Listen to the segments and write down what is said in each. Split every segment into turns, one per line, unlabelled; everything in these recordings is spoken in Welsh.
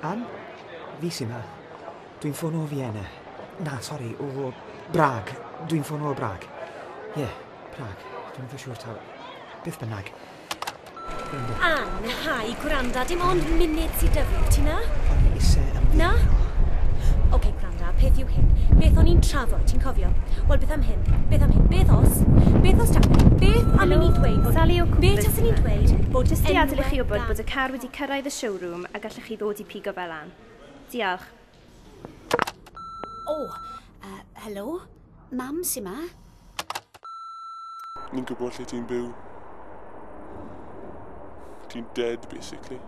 Ann? Fi sy 'ma. Dwi'n ffono o Vienna. Na, sori, o Brag. Dwi'n ffono o Brag. Ie, yeah, Prag. Dwi'n eitha siŵr taw... Beth bynnag. Gwrando.
Ann, hi, gwranda, dim ond munud sydd 'da fi, ti 'na?
O'n i isie ymddiheuro.
Na? Oce, gwranda, peth yw hyn. Beth o'n i'n trafod, ti'n cofio? Wel, beth am hyn? Beth am hyn? Beth os? Beth os ta... Beth am i ni dweud bod...
Sally o
Be
Cooper's
taswn i'n
yma.
dweud bod
Jyst i adael i chi
enwe
wybod
gan...
bod y car wedi cyrraedd y showroom a gallech chi ddod i pigo fe lan. Diolch.
O, helo? Mam sy 'ma.
Ni'n gwybod lle ti'n byw. Ti'n dead, basically.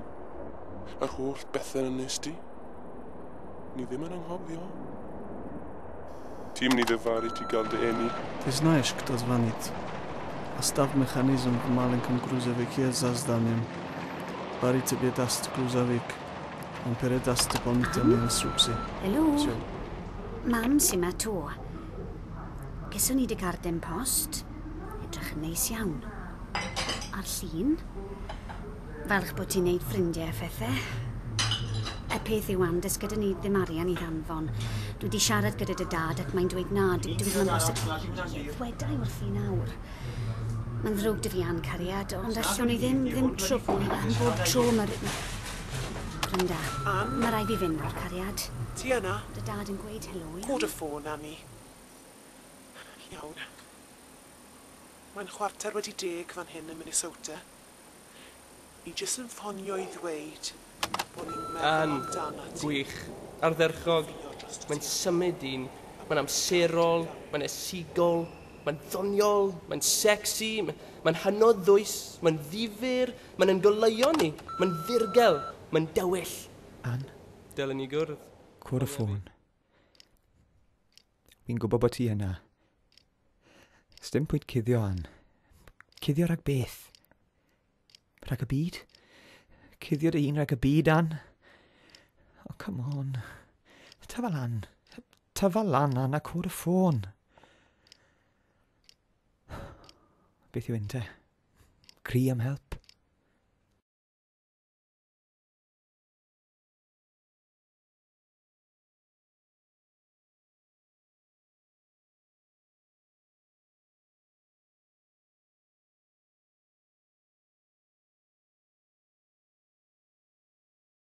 Yr holl bethau yn nes ti. Ni ddim yn anghofio. Ti'n mynd i ddyfaru ti gael dy eni.
Ты знаешь, кто звонит. Оставь механизм в маленьком грузовике за зданием. Барри тебе даст грузовик. Он передаст дополнительные инструкции.
Helo?
Всё.
Mam sy 'ma 'to. Geson ni dy garden post. Edrych yn neis iawn. A'r llun. Falch bod ti'n neud ffrindiau a phethau. Y peth yw Ann, does gyda ni ddim arian i ddanfon. Dwi wedi siarad gyda dy dad ac mae'n dweud na, dwi ddim yn bosib. Ddwedai wrthi nawr. Mae'n ddrwg 'da fi Ann, cariad, ond allwn ni ddim, ddim trwbl am bob tro mae'r... Gwranda,
Ann?
mae rhaid fi fynd nawr, cariad.
Ti yna?
Dy dad yn gweud helo, iawn?
Cod y ffôn, Annie. Iawn. Mae'n 10:15 fan hyn yn Minnesota. Ni jyst yn ffonio i ddweud bod ni'n meddwl
Ann,
amdanat ti.
gwych, ardderchog. Mae'n symud un, mae'n amserol, mae'n esigol, mae'n ddoniol, mae'n sexy, mae'n hynod ddwys, mae'n ddifyr, mae'n yn goleuo ni, mae'n ddirgel, mae'n dywyll.
Ann?
Dylen ni gwrdd.
Cwr y ffôn. Wi'n gwybod bod ti yna. Sdim pwynt cuddio, Ann. Cuddio rhag beth? Rhag y byd? Cuddio dy hun rhag y byd, Ann? Oh, come on. Tyfa lan. Tyfa lan, Ann, a cwr y ffôn. Beth yw hyn te? Cri am help?